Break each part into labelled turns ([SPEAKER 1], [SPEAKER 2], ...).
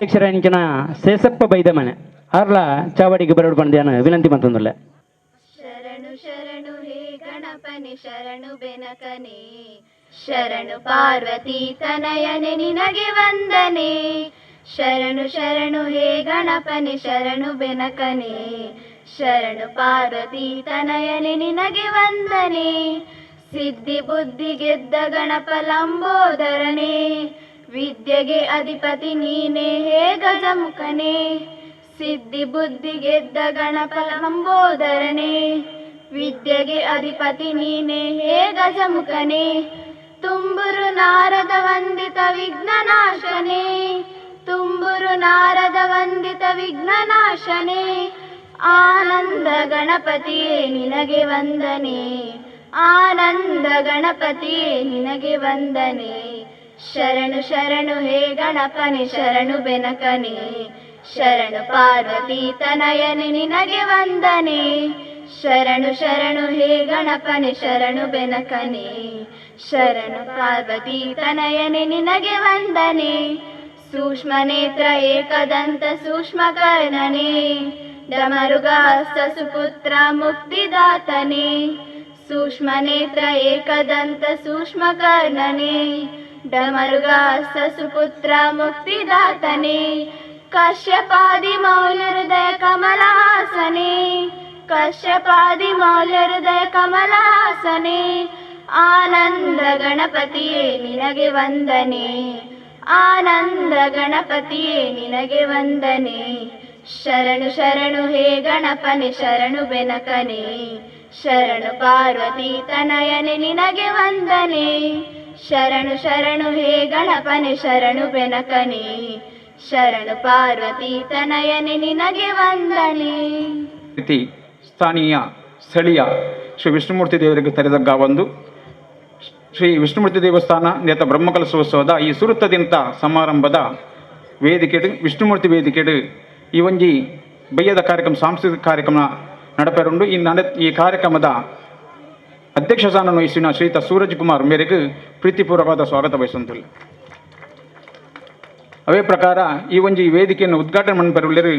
[SPEAKER 1] ಅಧ್ಯಕ್ಷರಾಯಿನ ಸೇಸಪ್ಪ ಬೈದಮನೆ ಆರ್ಲ ಚಾವಡಿಗೆ ಬರೋಡು ಬಂದ್ಯಾನ ವಿನಂತಿ ಮಂತಂದುಲ್ಲ.
[SPEAKER 2] ಶರಣು ಶರಣು ಹೇ ಗಣಪನೆ, ಶರಣು ಬೆನಕನೆ, ಶರಣು ಪಾರ್ವತಿ ತನಯನೆ ನಿನಗೆ ವಂದನೆ. ಶರಣು ಶರಣು ಹೇ ಗಣಪನೆ, ಶರಣು ಬೆನಕನೆ, ಶರಣು ಪಾರ್ವತಿ ತನಯನೆ ನಿನಗೆ ವಂದನೆ. ಸಿದ್ಧಿ ಬುದ್ಧಿ ಗೆದ್ದ ಗಣಪ ಲಂಬೋದರನೆ, ವಿದ್ಯೆಗೆ ಅಧಿಪತಿ ನೀನೇ ಹೇ ಗಜಮುಖನೆ. ಸಿದ್ಧಿ ಬುದ್ಧಿ ಗೆದ್ದ ಗಣಪ ಲಂಬೋದರನೆ, ವಿದ್ಯೆಗೆ ಅಧಿಪತಿ ನೀನೇ ಹೇ ಗಜಮುಖನೆ. ತುಂಬುರು ನಾರದ ವಂದಿತ ವಿಘ್ನನಾಶನೆ, ತುಂಬುರು ನಾರದ ವಂದಿತ ವಿಘ್ನನಾಶನೆ. ಆನಂದ ಗಣಪತಿಯೇ ನಿನಗೆ ವಂದನೆ, ಆನಂದ ಗಣಪತಿಯೇ ನಿನಗೆ ವಂದನೆ. ಶರಣು ಶರಣು ಹೇ ಗಣಪನೆ, ಶರಣು ಬೆನಕನೆ, ಶರಣು ಪಾರ್ವತಿ ತನಯನೆ ನಿನಗೆ ವಂದನೆ. ಶರಣು ಶರಣು ಹೇ ಗಣಪನೆ, ಶರಣು ಬೆನಕನೆ, ಶರಣು ಪಾರ್ವತಿ ತನಯನೆ ನಿನಗೆ ವಂದನೆ. ಸೂಕ್ಷ್ಮ ನೇತ್ರ ಏಕದಂತ ಸೂಕ್ಷ್ಮ ಕರ್ಣನೆ, ಡಮರುಗಹಸ್ತ ಸುಪುತ್ರ ಮುಕ್ತಿದಾತನೆ. ಸೂಕ್ಷ್ಮ ನೇತ್ರ ಏಕದಂತ ಸೂಕ್ಷ್ಮ ಕರ್ಣನೆ, ಡಮರುಗಹಸ್ತ ಸುಪುತ್ರ ಮುಕ್ತಿದಾತನೆ. ಕಶ್ಯಪಾದಿ ಮೌಲ್ಯ ಹೃದಯ ಕಮಲಾಸನೆ, ಕಶ್ಯಪಾದಿ ಮೌಲ್ಯ ಹೃದಯ ಕಮಲಾಸನೆ. ಆನಂದ ಗಣಪತಿಯೇ ನಿನಗೆ ವಂದನೆ, ಆನಂದ ಗಣಪತಿಯೇ ನಿನಗೆ ವಂದನೆ. ಶರಣು ಶರಣು ಹೇ ಗಣಪನೆ, ಶರಣು ಬೆನಕನೆ, ಶರಣು ಪಾರ್ವತಿ ತನಯನೆ ನಿನಗೆ ವಂದನೆ. ಶರಣು ಶರಣು ಹೇ ಗಣಪನೆ, ಶರಣು ಬೆನಕನೆ, ಶರಣು ಪಾರ್ವತಿ ತನಯನೆ ನಿನಗೆ ವಂದನೆ.
[SPEAKER 3] ರೀತಿ ಸ್ಥಾನೀಯ ಸ್ಥಳೀಯ ಶ್ರೀ ವಿಷ್ಣುಮೂರ್ತಿ ದೇವರಿಗೆ ತೆರೆದಗ್ಗ ಒಂದು ಶ್ರೀ ವಿಷ್ಣುಮೂರ್ತಿ ದೇವಸ್ಥಾನ ನೇತ ಬ್ರಹ್ಮಕಲಶೋತ್ಸವದ ಈ ಸುರುತ್ತ ದಿನತ ಸಮಾರಂಭದ ವೇದಿಕೆಡು, ವಿಷ್ಣುಮೂರ್ತಿ ವೇದಿಕೆಡು ಈ ಒಂಜಿ ಬಯ್ಯದ ಕಾರ್ಯಕ್ರಮ, ಸಾಂಸ್ಕೃತಿಕ ಕಾರ್ಯಕ್ರಮ ನಡಪೆರುಂಡು. ಈ ನಡ ಈ ಕಾರ್ಯಕ್ರಮದ ಅಧ್ಯಕ್ಷ ಸ್ಥಾನ ವಹಿಸಿನ ಶ್ರೀಯುತ ಸೂರಜ್ ಕುಮಾರ್ ಮೇರೆಗೆ ಪ್ರೀತಿಪೂರ್ವಕವಾದ ಸ್ವಾಗತ ಬಯಸುವಂತಿಲ್ಲ. ಅವೇ ಪ್ರಕಾರ ಈ ಒಂಜಿ ವೇದಿಕೆಯನ್ನು ಉದ್ಘಾಟನೆ ಮನ್ಪೆರುಳ್ಳರು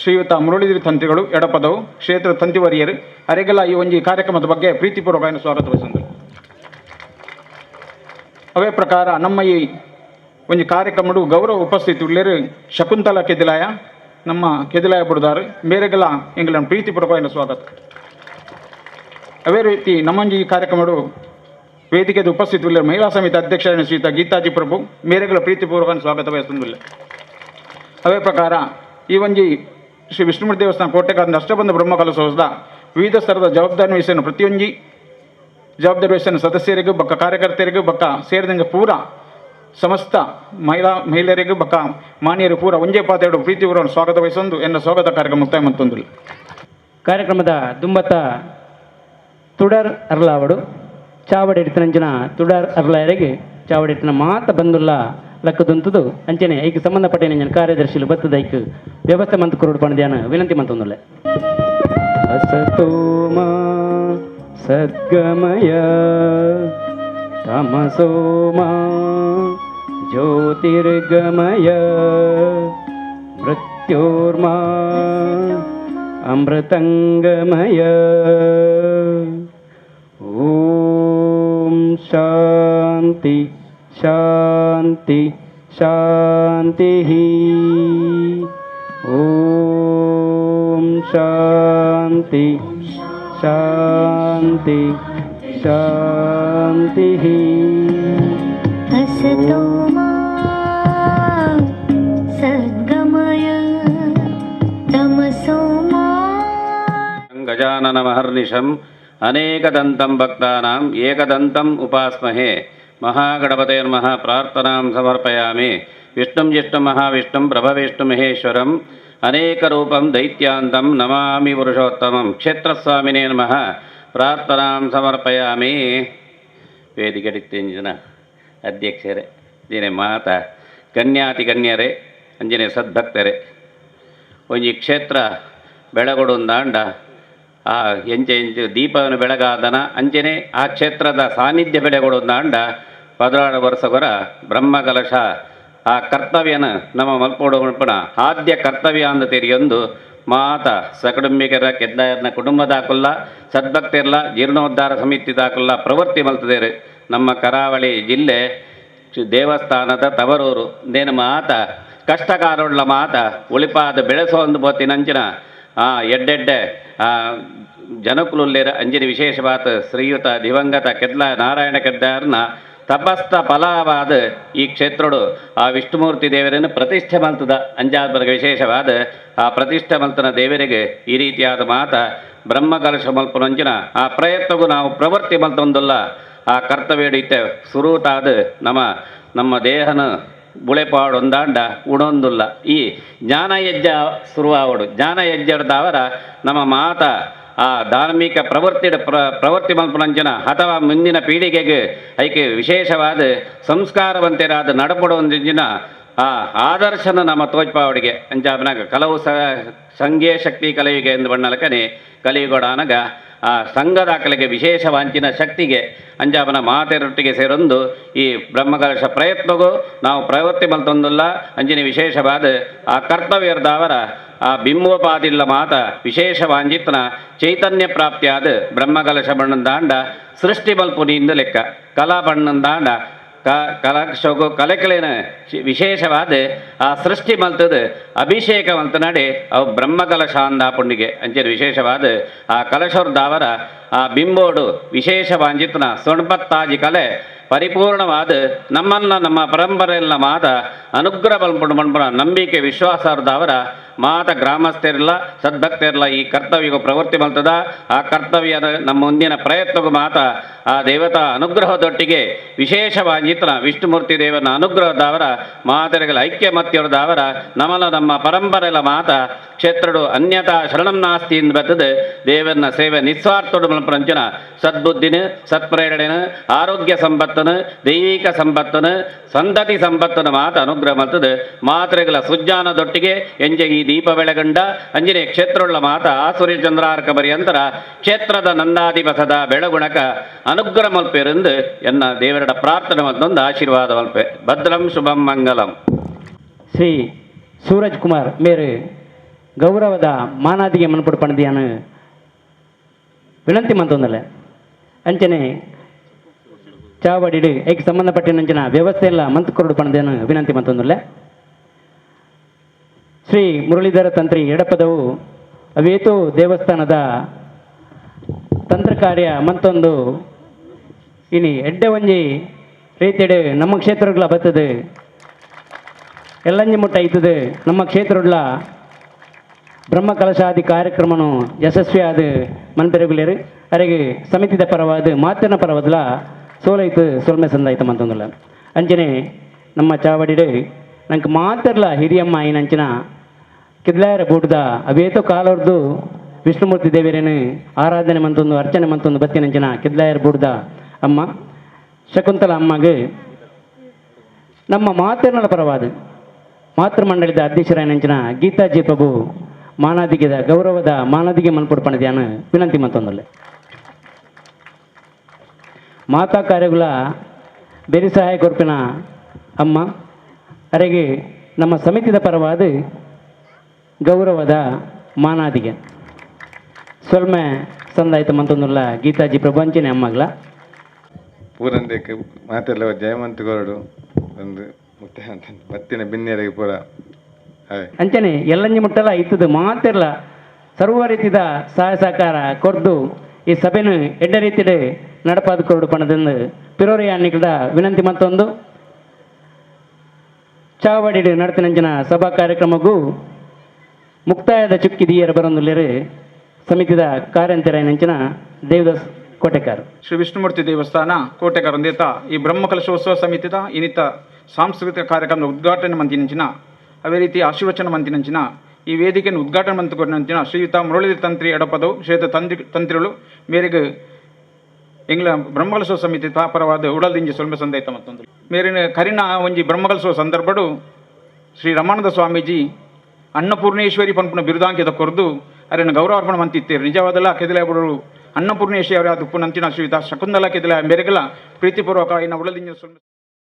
[SPEAKER 3] ಶ್ರೀಯುತ ಮುರಳೀಧರ ತಂತ್ರಿಗಳು, ಎಡಪದವು ಕ್ಷೇತ್ರ ತಂತಿವರಿಯರು. ಅರೆಗೆಲ್ಲ ಈ ಒಂಜಿ ಕಾರ್ಯಕ್ರಮದ ಬಗ್ಗೆ ಪ್ರೀತಿಪೂರ್ವಕವಾಗಿ ಸ್ವಾಗತ ಬಯಸುವಂತಿಲ್ಲ. ಅವೇ ಪ್ರಕಾರ ನಮ್ಮ ಈ ಒಂಜಿ ಕಾರ್ಯಕ್ರಮಡು ಗೌರವ ಉಪಸ್ಥಿತಿ ಉಳ್ಳೇರು ಶಕುಂತಲಾ ಕೆದಿಲಾಯ, ನಮ್ಮ ಕೆದಿಲಾಯ ಬುಡ್ದಾರು ಮೇರೆಗೆಲ್ಲ ಎಂಗ್ಲನ್ನು ಪ್ರೀತಿಪೂರ್ವಕವಾಗಿ ಸ್ವಾಗತ. ಅದೇ ರೀತಿ ನಮ್ಮಂಜಿ ಈ ಕಾರ್ಯಕ್ರಮಡು ವೇದಿಕೆದ ಉಪಸ್ಥಿತಿ ಉಳ್ಳೇರು ಮಹಿಳಾ ಸಮಿತಿ ಅಧ್ಯಕ್ಷ ಶ್ರೀಯುತ ಗೀತಾಜಿ ಪ್ರಭು ಮೇರೆಗಳ ಪ್ರೀತಿಪೂರ್ವಕ ಸ್ವಾಗತ ಬಯಸುತ್ತಿಲ್ಲ. ಅದೇ ಪ್ರಕಾರ ಈ ಒಂಜಿ ಶ್ರೀ ವಿಷ್ಣುಮೂರ್ತಿ ದೇವಸ್ಥಾನ ಕೋಟೆಕಾದ ಅಷ್ಟಬಂಧ ಬ್ರಹ್ಮಕಲಶೋತ್ಸವದ ವಿವಿಧ ಸ್ತರದ ಜವಾಬ್ದಾರಿ ವಹಿಸಿದ ಪ್ರತಿಯೊಂಜಿ ಜವಾಬ್ದಾರಿ ವಹಿಸಿದ ಸದಸ್ಯರಿಗೂ ಬೊಕ್ಕ ಕಾರ್ಯಕರ್ತರಿಗೂ ಬೊಕ್ಕ ಸೇರಿದಂಗೆ ಪೂರ ಸಮಸ್ತ ಮಹಿಳೆಯರಿಗೂ ಬೊಕ್ಕ ಮಾನ್ಯರು ಪೂರ ಒಂಜೇ ಪಾತೆರಡು ಪ್ರೀತಿಪೂರ್ವ ಸ್ವಾಗತ ವಹಿಸೊಂದು ಎನ್ನ ಸ್ವಾಗತ ಕಾರ್ಯಕ್ರಮ ಮುಕ್ತಾಯ ಮಂತೊಂದುಲ್ಲ.
[SPEAKER 1] ಕಾರ್ಯಕ್ರಮದ ದುಂಬತ್ತ ತುಡರ್ ಅರ್ಲಾವಡು. ಚಾವಡಿ ಇಡ್ತನಂಚಿನ ತುಡರ್ ಅರ್ಲಾಯರಿಗೆ ಚಾವಡಿ ಇಡ್ತನ ಮಾತ ಬಂದುಲ್ಲ ಲಕ್ಕದುಂತುದು. ಅಂಚನೆ ಐಕ್ ಸಂಬಂಧಪಟ್ಟ ಕಾರ್ಯದರ್ಶಿಲು ಬತ್ತದ ಐಕ್ ವ್ಯವಸ್ಥೆ ಮಂತ್ ಕೊರಡು ಪಣದ್ಯಾನ ವಿನಂತಿ ಮಂತೊಂದುಲ್ಲೆ. ಅಸತೋಮಾ ಸದ್ಗಮಯ, ತಮಸೋಮಾ ಜ್ಯೋತಿರ್ಗಮಯ, ಮೃತ್ಯೋರ್ಮಾ ಅಮೃತಂಗಮಯ. ಓಂ ಶಾಂತಿ ಶಾಂತಿ ಶಾಂತಿ. ಓಂ ಶಾಂತಿ ಶಾಂತಿ ಶಾಂತಿ.
[SPEAKER 4] असतो मा सद्गमय, तमसो मा
[SPEAKER 5] ಗಜಾನನಮಹರ್ನಿಶಂ ಅನೇಕದಂತಂ ಭಕ್ತಾನಾಂ ಏಕದಂತಂ ಉಪಾಸ್ಮಹೆ. ಮಹಾಗಣಪತೇ ನಮಃ. ಪ್ರಾರ್ಥನಾಂ ಸಮರ್ಪಯಾಮಿ. ವಿಷ್ಣುಂ ಜಿಷ್ಣು ಮಹಾವಿಷ್ಣುಂ ಪ್ರಭವಿಷ್ಣು ಮಹೇಶ್ವರಂ ಅನೇಕರೂಪಂ ದೈತ್ಯಾಂತಂ ನಮಾಮಿ ಪುರುಷೋತ್ತಮಂ. ಕ್ಷೇತ್ರಸ್ವಾಮಿನೇ ನಮಃ. ಪ್ರಾರ್ಥನಾಂ ಸಮರ್ಪಯಾಮಿ. ವೇದಿಕೆ ಜನ ಅಧ್ಯಕ್ಷರೇ, ಅಂಜನೆ ಮಾತ ಗಣ್ಯಾತಿ ಗಣ್ಯರೇ, ಅಂಜನೆ ಸದ್ಭಕ್ತರೇ, ಒಂಜಿ ಕ್ಷೇತ್ರ ಬೆಳಗೊಡುಂದಾಂಡ ಆ ಎಂಚೆ ಎಂಚೆ ದೀಪವನ್ನು ಬೆಳಗಾದನ ಅಂಚನೆ ಆ ಕ್ಷೇತ್ರದ ಸಾನ್ನಿಧ್ಯ ಬೆಳೆಗೊಡುಂದಾಂಡ 16 ವರ್ಷಗೊರ ಬ್ರಹ್ಮಕಲಶ ಆ ಕರ್ತವ್ಯನ ನಮ್ಮ ಮಲ್ಪೋಡು ಮಲ್ಪನ ಆದ್ಯ ಕರ್ತವ್ಯ ಅಂದ ತೆರಿಯೊಂದು ಮಾತ ಸಕುಟುಂಬಿಕರ ಕೆದ್ದಾಯರ್ನ ಕುಟುಂಬದಾಕುಲ್ಲ ಸದ್ಭಕ್ತಿರ್ಲ ಜೀರ್ಣೋದ್ಧಾರ ಸಮಿತಿ ದಾಕುಲ್ಲ ಪ್ರವೃತ್ತಿ ಮಲ್ತದೇರು. ನಮ್ಮ ಕರಾವಳಿ ಜಿಲ್ಲೆ ದೇವಸ್ಥಾನದ ತವರೂರು ದೇನು ಮಾತ ಕಷ್ಟಕಾರುಳ್ಳ ಮಾತ ಉಳಿಪಾದ ಬೆಳೆಸೋ ಒಂದು ಬೋತಿನಂಚಿನ ಆ ಎಡ್ಡೆಡ್ಡೆ ಆ ಜನಕುಲುಲ್ಲೇರ ಅಂಜಿನ ವಿಶೇಷವಾದ ಶ್ರೀಯುತ ದಿವಂಗತ ಕೆದ್ಲ ನಾರಾಯಣ ಕೆದ್ದಾರ್ನ ತಪಸ್ಥ ಫಲವಾದ ಈ ಕ್ಷೇತ್ರಡು ಆ ವಿಷ್ಣುಮೂರ್ತಿ ದೇವರನ್ನು ಪ್ರತಿಷ್ಠೆ ಮಲ್ತದ ಅಂಜಾದ್ಬರ್ಗ ವಿಶೇಷವಾದ ಆ ಪ್ರತಿಷ್ಠೆ ಮಲ್ತನ ದೇವರಿಗೆ ಈ ರೀತಿಯಾದ ಮಾತ ಬ್ರಹ್ಮಕಲಶ ಮಲ್ಪನಂಚಿನ ಆ ಪ್ರಯತ್ನಗೂ ನಾವು ಪ್ರವೃತ್ತಿ ಮಲ್ತೊಂದುಲ್ಲ. ಆ ಕರ್ತವ್ಯ ಇತ್ತೆ ಸುರೂತಾದ ನಮ್ಮ ನಮ್ಮ ದೇಹನ ಬುಳೆಪಾಡೊಂದಾಂಡ ಉಣೊಂದುಲ್ಲ. ಈ ಜ್ಞಾನಯಜ್ಞ ಶುರುವಾವಡು ಜ್ಞಾನಯಜ್ಞದವರ ನಮ್ಮ ಮಾತ ಆ ಧಾರ್ಮಿಕ ಪ್ರವೃತ್ತಿ ಪ್ರವೃತ್ತಿ ಮಲ್ಪನಂಚಿನ ಅಥವಾ ಮುಂದಿನ ಪೀಳಿಗೆಗೆ ಐಕೆ ವಿಶೇಷವಾದ ಸಂಸ್ಕಾರವಂತರಾದ ನಡಪಡುವಂಜಿನ ಆ ಆದರ್ಶನ ನಮ್ಮ ತೋಜ್ಪಾವಡಿಗೆ ಅಂಚಾಬನಾಗ ಕಲವು ಸಂಘೀಯ ಶಕ್ತಿ ಕಲಿಯುಗೆ ಎಂದು ಬಣ್ಣಲಕನೆ ಕಲಿಯುಗೊಡಾನಗ ಆ ಸಂಘದಾಖಲೆಗೆ ವಿಶೇಷ ವಾಂಚಿನ ಶಕ್ತಿಗೆ ಅಂಜಾಬನ ಮಾತೆರೊಟ್ಟಿಗೆ ಸೇರೊಂದು ಈ ಬ್ರಹ್ಮಕಲಶ ಪ್ರಯತ್ನಗೂ ನಾವು ಪ್ರವೃತ್ತಿ ಮಲ್ತೊಂದುಲ್ಲ. ಅಂಜಿನ ವಿಶೇಷವಾದ ಆ ಕರ್ತವ್ಯರ್ದಾವರ ಆ ಬಿಂಬೋಪಾದಿಲ್ಲ ಮಾತ ವಿಶೇಷ ವಾಂಜಿತ್ನ ಚೈತನ್ಯ ಪ್ರಾಪ್ತಿಯಾದ ಬ್ರಹ್ಮಕಲಶ ಬಣ್ಣಂದಾಂಡ ಸೃಷ್ಟಿ ಮಲ್ಪುನಿಯಿಂದ ಲೆಕ್ಕ ಕಲಾ ಬಣ್ಣಂದಾಂಡ ಕಲಾಕ್ಷೋಗು ಕಲೆಕಲೇನ ವಿಶೇಷವಾದ ಆ ಸೃಷ್ಟಿ ಮಲ್ತದ ಅಭಿಷೇಕ ಮಲ್ತನಾಡಿ ಅವು ಬ್ರಹ್ಮಕಲಶ ಅಂದ ಪುಣ್ಣಿಗೆ ಅಂಚೆ ವಿಶೇಷವಾದ ಆ ಕಲಶೋರ್ದಾವರ ಆ ಬಿಂಬೋಡು ವಿಶೇಷ ವಾಂಜಿತ್ನ ಸೊಣಪತ್ತಾಜಿ ಕಲೆ ಪರಿಪೂರ್ಣವಾದ ನಮ್ಮನ್ನ ನಮ್ಮ ಪರಂಪರೆಯಲ್ಲ ಮಾತ ಅನುಗ್ರಹ ಬಲ್ಪುಂಡು ಮಣ್ಪುನ ನಂಬಿಕೆ ವಿಶ್ವಾಸಾರ್ದವರ ಮಾತ ಗ್ರಾಮಸ್ಥರಿಲ್ಲ ಸದ್ಭಕ್ತರಿಲ್ಲ ಈ ಕರ್ತವ್ಯಗೂ ಪ್ರವೃತ್ತಿ ಮಲ್ತದ ಆ ಕರ್ತವ್ಯದ ನಮ್ಮ ಮುಂದಿನ ಪ್ರಯತ್ನಗೂ ಮಾತ ಆ ದೇವತಾ ಅನುಗ್ರಹದೊಟ್ಟಿಗೆ ವಿಶೇಷವಾಗಿತ್ನ ವಿಷ್ಣುಮೂರ್ತಿ ದೇವನ ಅನುಗ್ರಹದವರ ಮಾತರೆಗಳ ಐಕ್ಯಮತ್ಯರದವರ ನಮಲ ನಮ್ಮ ಪರಂಪರೆಲ ಮಾತ ಕ್ಷೇತ್ರಡು ಅನ್ಯತಾ ಶರಣಂ ನಾಸ್ತಿ ಎಂದು ಬರ್ತದೆ. ದೇವನ ಸೇವೆ ನಿಸ್ವಾರ್ಥಡು ಮಲ್ಪನಂಚಿನ ಸದ್ಬುದ್ಧಿನ ಸತ್ಪ್ರೇರಣೆನ ಆರೋಗ್ಯ ಸಂಪತ್ತನು ದೈವಿಕ ಸಂಪತ್ತನು ಸಂತತಿ ಸಂಪತ್ತನ ಮಾತ ಅನುಗ್ರಹ ಮಲ್ತದೆ. ಮಾತ್ರೆಗಳ ಸುಜ್ಞಾನದೊಟ್ಟಿಗೆ ಎಂಜೆ ಈ ದೀಪ ಬೆಳಗಂಡ ಅಂಜನೆ ಕ್ಷೇತ್ರವುಳ್ಳ ಮಾತ ಆ ಸೂರ್ಯಚಂದ್ರಾರ್ಕ ಪರ್ಯಂತರ ಕ್ಷೇತ್ರದ ನಂದಾಧಿಪಸದ ಬೆಳಗುಣಕ ಅನುಗ್ರಹ ಮಲ್ಪೆರೆಂದು ಎನ್ನ ದೇವರ ಪ್ರಾರ್ಥನೆ ಮತ್ತೊಂದು ಆಶೀರ್ವಾದ ಮಲ್ಪೆ. ಭದ್ರಂ ಶುಭಂ ಮಂಗಲಂ.
[SPEAKER 1] ಶ್ರೀ ಸೂರಜ್ ಕುಮಾರ್ ಮೇರು ಗೌರವದ ಮಾನಾದಿಗೆ ಮನ್ಪುಡು ಪಣದಿಯಾನು ವಿನಂತಿ ಮಂತೊಂದಲೆ. ಅಂಚನೆ ಚಾವಡಿಡು ಐಕ್ ಸಂಬಂಧಪಟ್ಟಿನಂಚಿನ ವ್ಯವಸ್ಥೆ ಎಲ್ಲ ಮಂತ್ ಕೊರಡು ಪಣದೇನು ವಿನಂತಿ ಮಂತೊಂದಲೆ. ಶ್ರೀ ಮುರಳೀಧರ ತಂತ್ರಿ ಎಡಪದವು ಅವೇತೋ ದೇವಸ್ಥಾನದ ತಂತ್ರ ಕಾರ್ಯ ಮಂತೊಂದು ಇನಿ ಎಡ್ಡೆ ಒಂಜಿ ರೀತಿಯಡು ನಮ್ಮ ಕ್ಷೇತ್ರಗಳ ಬರ್ತದೆ ಎಲ್ಲಂಜಿ ಮುಟ್ಟ ಐತದೆ. ನಮ್ಮ ಕ್ಷೇತ್ರಗಳ ಬ್ರಹ್ಮ ಕಲಶಾದಿ ಕಾರ್ಯಕ್ರಮನು ಯಶಸ್ವಿಯಾದ ಮನ್ಪೆರಗುಲೇರು ಅರೆಗೆ ಸಮಿತಿದ ಪರವಾದ ಮಾತಿನ ಪರವಾದಲ ಸೋಲೈತು ಸೊಲ್ಮೆ ಸಂದಾಯ್ತು ಮಂತಂದುಲ್ಲ. ಅಂಚನೆ ನಮ್ಮ ಚಾವಡಿಡು ನಂಗೆ ಮಾತಿರ್ಲ ಹಿರಿಯಮ್ಮ ಐನಂಚಿನ ಕಿದ್ಲಾರ ಬೂಟದ ಅವೇತೋ ಕಾಲರ್ದು ವಿಷ್ಣುಮೂರ್ತಿ ದೇವರೇನು ಆರಾಧನೆ ಮಂತೊಂದು ಅರ್ಚನೆ ಮಂತೊಂದು ಬತ್ತಿನಂಚಿನ ಕಿದ್ಲಾಯರ ಬೂಟದ ಅಮ್ಮ ಶಕುಂತಲ ಅಮ್ಮಗೆ ನಮ್ಮ ಮಾತಿರ್ನಲ ಪರವಾದ ಮಾತೃಮಂಡಳಿದ ಅಧ್ಯಕ್ಷರಾಯನಂಚಿನ ಗೀತಾಜಿ ಪ್ರಭು ಮಾನಾದಿಗೆದ ಗೌರವದ ಮಾನಾದಿಗೆ ಮನ್ಪುಡು ಪಣದಿಯಾನು ವಿನಂತಿ ಮಂತೊಂದಲ್ಲೆ. ಮಾತಾ ಕಾರ್ಯಗಳ ಬೆರಿ ಸಹಾಯ ಕೊರ್ಪಿನ ಅಮ್ಮ ಅರೆಗೆ ನಮ್ಮ ಸಮಿತಿದ ಪರವಾದ ಗೌರವದ ಮಾನಾದಿಗೆ ಸೊಲ್ಮೆ ಸಂದಾಯ್ತು ಮಂತೊಂದುಲ್ಲ ಗೀತಾಜಿ ಪ್ರಪಂಚನೆ ಅಮ್ಮಗ್ಲ.
[SPEAKER 6] ಪೂರಂದೇಕ್ ಮಾತೆಲ್ಲ ಜಯವಂತ ಕೊರಡು ಒಂದು ಮುತ್ತೆ ಬತ್ತಿನ ಬಿನ್ನೆರೆಗೆ ಪೂರ ಹಾಯ್.
[SPEAKER 1] ಅಂಚನೆ ಎಲ್ಲಂಜಿ ಮುಟ್ಟಲ ಇತ್ತದು ಮಾತಿರ್ಲ ಸರ್ವ ರೀತಿದ ಸಹಾಯ ಸಹಕಾರ ಕೊರ್ದು ಈ ಸಭೆನು ಎಡ್ಡ ರೀತಿಡೆ ನಡಪಾದ ಕೊರಡು ಪಣದಂದು ಪಿರೋರಿ ಅನ್ನಿಕಡ ವಿನಂತಿ ಮತ್ತೊಂದು ಚಾವಡಿಡು ನಡತಿನಂಚಿನ ಸಭಾ ಕಾರ್ಯಕ್ರಮಕ್ಕೂ ಮುಕ್ತಾಯದ ಚುಕ್ಕಿ ದಿಯರ ಬರೊಂದುಲ್ಲೇರು ಸಮಿತಿದ ಕಾರ್ಯಂತೆರಾಯನಂಚಿನ ದೇವದಾಸ್ ಕೋಟೆಕಾರ್.
[SPEAKER 3] ಶ್ರೀ ವಿಷ್ಣುಮೂರ್ತಿ ದೇವಸ್ಥಾನ ಕೋಟೆಕರಂದೇತ ಈ ಬ್ರಹ್ಮಕಲಶೋತ್ಸವ ಸಮಿತಿದ ಇನ್ನಿತ ಸಾಂಸ್ಕೃತಿಕ ಕಾರ್ಯಕ್ರಮದ ಉದ್ಘಾಟನೆ ಮಂತಿನಂಚಿನ, ಅದೇ ರೀತಿ ಆಶೀರ್ವಚನ ಮಂತಿನಂಚಿನ, ಈ ವೇದಿಕೆಯನ್ನು ಉದ್ಘಾಟನೆ ಮಂತು ಕೊರಿನಂಚಿನ ಶ್ರೀಯುತ ಮುರಳೀಧರ ತಂತ್ರಿ ಎಡಪದವು ಶ್ರೀಯುತ ತಂತ್ರಿ ತಂತ್ರಿಗಳು ಮೇರೆಗೆ ಎಂಗ್ಲ ಬ್ರಹ್ಮಕಲಶೋ ಸಮಿತಿ ಪರವಾದ ಉಡಲ್ದಿಂಜಿ ಸೊಲ್ಮೆ ಸಂದೈತ. ಮತ್ತೊಂದು ಮೇರಿನ ಕರಿನ ಒಂಜಿ ಬ್ರಹ್ಮಕಲಶೋ ಸಂದರ್ಭಡು ಶ್ರೀ ರಮಾನಂದ ಸ್ವಾಮೀಜಿ ಅನ್ನಪೂರ್ಣೇಶ್ವರಿ ಪನ್ಪುನ ಬಿರುದಾಂಕಿತ ಕೊರ್ದು ಅರೆನ ಗೌರವಾರ್ಪಣೆ ಮಂತಿತ್ತೇರು. ನಿಜವಾದಲ ಕೆದಿಲಾಯ ಬುಡು ಅನ್ನಪೂರ್ಣೇಶ್ವರಿ ಅವರ ಉಪ್ಪು ನಂಚಿನ ಶ್ರೀಯುತ ಶಕುಂತಲಾ ಕೆದಿಲಾಯ ಮೇರೆಗಳ ಪ್ರೀತಿಪೂರ್ವಕ ಇನ್ನ ಉಳದಿಂಜ.